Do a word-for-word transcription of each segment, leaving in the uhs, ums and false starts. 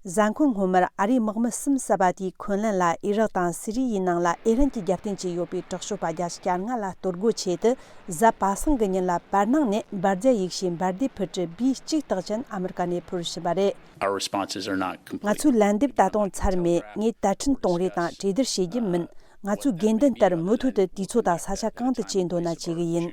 གཟའ་འཁོར་སྔོན་མར་ཨ་རིའི་དམག་མི་གསུམ་བསད་པ་དེའི་འཁོན་ལན་ལ་ཨི་རག་དང་སི་རི་ཡའི་ནང་ལ་ཨེ་རན་གྱི་རྒྱབ་རྟེན་བྱས་ཡོད་པའི་དྲག་སྤྱོད་པ་བརྒྱད་ཅུ་གྱ་ལྔ་ལ་གཏོར་རྒོལ་ཆེད་དུ། གཟའ་པ་སངས་ཀྱི་ཉིན་ལ་བར་སྣང་ནས་འབར་རྫས་ཡེ་ཤེས་འབར་མདེལ་ཕུད་ཀྲི་བི་གཅིག་རྟགས་ཅན་ཨ་མི་རི་ཀ་ནས་འཕུར་བཞིན་པ་རེད། Our responses are not complete. ང་ཚོའི་ལན་འདེབས་ད་དུང་ཚར་མེད། ངས་དལ་འཕྲིན་གཏོང་རེས་དང་གྲོས་བསྡུར་བྱེད་ཀྱི་མིན། ང་ཚོའི་དགོས་འདུན་ལྟར་མུ་མཐུད་དུ་དུས་ཚོད་དང་ས་ཆ་གང་དུ་བྱེད་འདོད་ན་བྱེད་གི་ཡིན།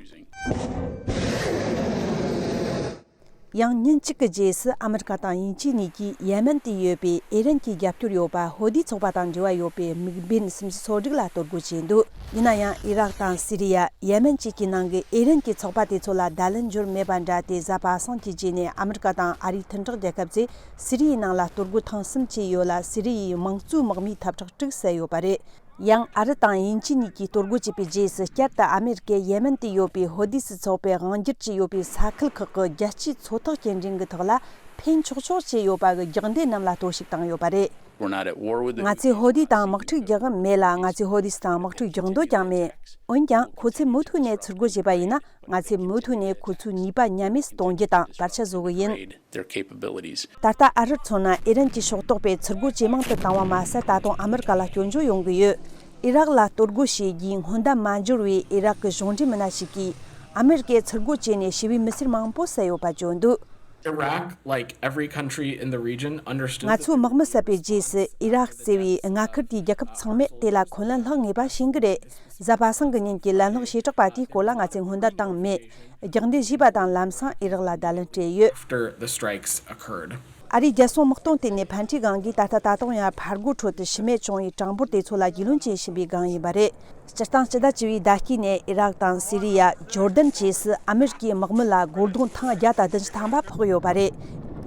ཡང་ཉིན་གཅིག་གི་རྗེས་སུ་ཨ་མི་རི་ཀ་དང་དབྱིན་ཇི་གཉིས་ཀྱིས་ཡེ་མེན་དུ་ཡོད་པའི་ཨེ་རན་གྱི་རྒྱབ་སྐྱོར་ཡོད་པ་ཧོ་དི་ཚོགས་པ་དང་འབྲེལ་བ་ཡོད་པའི་དམིགས་འབེན་སུམ་ཅུ་སོ་དྲུག་ལ་གཏོར་རྒོལ་བྱས་འདུག་ཡིན་ན་ཡང་ཨི་རག་དང་སི་རི་ཡ། ཡེ་མེན་བཅས་ཀྱི་ནང་གི་ཨེ་རན་གྱི་ཚོགས་པ་དེ་ཚོ་ལ་བརྡ་ལན་འབྱོར་མེད་པ་འདྲ་སྟེ། གཟའ་པ་སངས་ཀྱི་རྗེས་ནས་ཨ་མི་རི་ཀ་དང་ཨ་རིའི་མཐུན་གྲོགས་རྒྱལ་ཁབ་ཚོས་སི་རི་ཡའི་ནང་ལ་གཏོར་རྒོལ་ཐེངས་གསུམ་བྱས་ཡོད་ལ། སི་རི་ཡའི་དམངས་གཙོའི་དམག་མིའི་ཐབས་ཁྲག་དྲུག་བསད་ཡོད་པ་རེད། ཡང་ཨ་རི་དང་དབྱིན་ཇི་གཉིས་ཀྱིས་གཏོར་རྒོལ་བྱས་པའི་རྗེས་སུ། བསྐྱར་དུ་ཨ་མེ་རི་ཀས་ཡེ་མེན་དུ་ཡོད་པའི་ཧོ་དི་སི་ཚོགས་པས་དབང་སྒྱུར་བྱས་ཡོད་པའི་ས་ཁུལ་ཁག་གི་རྒྱལ་སྤྱིའི་མཚོ་ཐོག་སྐྱེལ་འདྲེན་གྱི་ཐོག་ལ་ཕན་ཆོག་ཆོག་བྱས་ཡོད་པ་གི་རྒྱག་འདེད་རྣམས་ལ་གཏོར་བཤིག་བཏང་ཡོད་པ་རེད། We're not at war with the ང་ཚོས་ཧོ་དི་དང་དམག་འཁྲུག་རྒྱག་གི་མེད་ལ། ང་ཚོས་ཧོ་དི་སི་དང་དམག་འཁྲུག་རྒྱག་འདོད་ཀྱང་མེད། འོན་ཀྱང་ཁོ་ཚོས་མུ་མཐུད་ནས་ཚུར་རྒོལ་བྱས་པ་ཡིན་ན། ང་ཚོས་མུ་མཐུད་ནས་ཁོ་ཚོའི་ནུས་པ་ཉམས་དམས་སུ་གཏོང་རྒྱུ་དང་བར་ཆད་བཟོ་གི་ཡིན། Their capabilities. ད་ལྟ་ཨ་རིར་མཚོན་ན། ཨི་རན་གྱི་ཕྱོགས་གཏོགས་པས་ཚུར་རྒོལ་ཇེ་མང་དུ་བཏང་བ་མ་ཟད། ད་དུང་ཨ་མི་རི་ཀ་ལ་སྐྱོན་བརྗོད་ཡོང་གི་ཡོད། ཨི་རག་ལ་གཏོར་རྒོལ་བྱས་རྗེས་སྔོན་བརྡ་མ་འབྱོར་བའི་ཨི་རག་གི་གཞུང་འབྲེལ་མི་སྣ་ཞིག་གིས། ཨ་མི་རི་ཀས་ཚུར་རྒོལ་བྱས་ནས་ཞི་བའི་མི་སེར་མང་པོ་བསད་ཡོད་པ་བརྗོད་འདུག Iraq, like every country in the region, understood. ང་ཚོའི་དམག་མི་བསད་པའི་རྗེས་སུ། ཨི་རག་ཟེར་བའི་མངའ་ཁུལ་དེའི་རྒྱལ་ཁབ་ཚང་མས་དེ་ལ་འཁོན་ལན་སློག་ངེས་པ་ཤེས་ཀྱི་རེད། གཟའ་པ་སངས་ཀྱི་ཉིན་གྱི་ལན་སློག་བྱེ་བྲག་པ་དེའི་སྐོར་ལ་ང་ཚོས་སྔོན་བརྡ་བཏང་མེད། རྒྱག་འདེད་བྱས་པ་དང་ལམ་སང་ཨི་རག་ལ་བརྡ་ལན་སྤྲད་ཡོད། After the strikes occurred. ཨ་རིའི་རྒྱལ་སྲུང་དམག་དོན་ལྟེ་གནས་ཕན་ཁྲིའི་སྒང་གིས་ད་ལྟ་ད་དུང་ཡང་ཕར་རྒོལ་ཁྲོད་དུ་ཤི་རྨས་བྱུང་བའི་གྲངས་འབོར་དེ་ཚོ་ལ་རྒྱུས་ལོན་བྱེད་བཞིན་པའི་སྒང་ཡིན་པ་རེད། སྤྱིར་བཏང་སྤྱི་ཟླ་བཅུ་བའི་ཟླ་དཀྱིལ་ནས་ཨི་རག་དང་སི་རི་ཡ། ཇོར་ཌན་བཅས་སུ་ཨ་མི་རི་ཀའི་དམག་མི་ལ་རྒོལ་རྡུང་ཐེངས་བརྒྱ་དང་བདུན་ཅུ་ཐམ་པ་ཕོག་ཡོད་པ་རེད།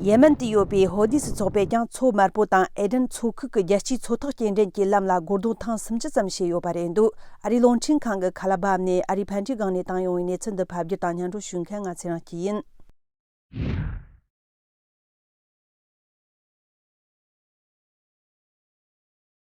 ཡེ་མེན་དུ་ཡོད་པའི་ཧོ་དི་སི་ཚོགས་པས་ཀྱང་མཚོ་དམར་པོ་དང་ཨེ་ཌེན་མཚོ་ཁུལ་གྱི་རྒྱལ་སྤྱིའི་མཚོ་ཐོག་སྐྱེལ་འདྲེན་གྱི་ལམ་ལ་རྒོལ་རྡུང་ཐེངས་སུམ་ཅུ་ཙམ་བྱས་ཡོད་པ་རེད་འདུག་ཨ་རིའི་རླུང་འཕྲིན་ཁང་གི་ཁ་ལ་བབ་ནས་ཨ་རིའི་ཕན་ཁྲིའི་སྒང་ནས་བཏང་ཡོང་བའི་གནས་ཚུལ་འདི་ཕབ་སྒྱུར་དང་སྙན་སྒྲོན་ཞུ་མཁན་ང་ཚེ་རིང་སྐྱིད་ཡིན།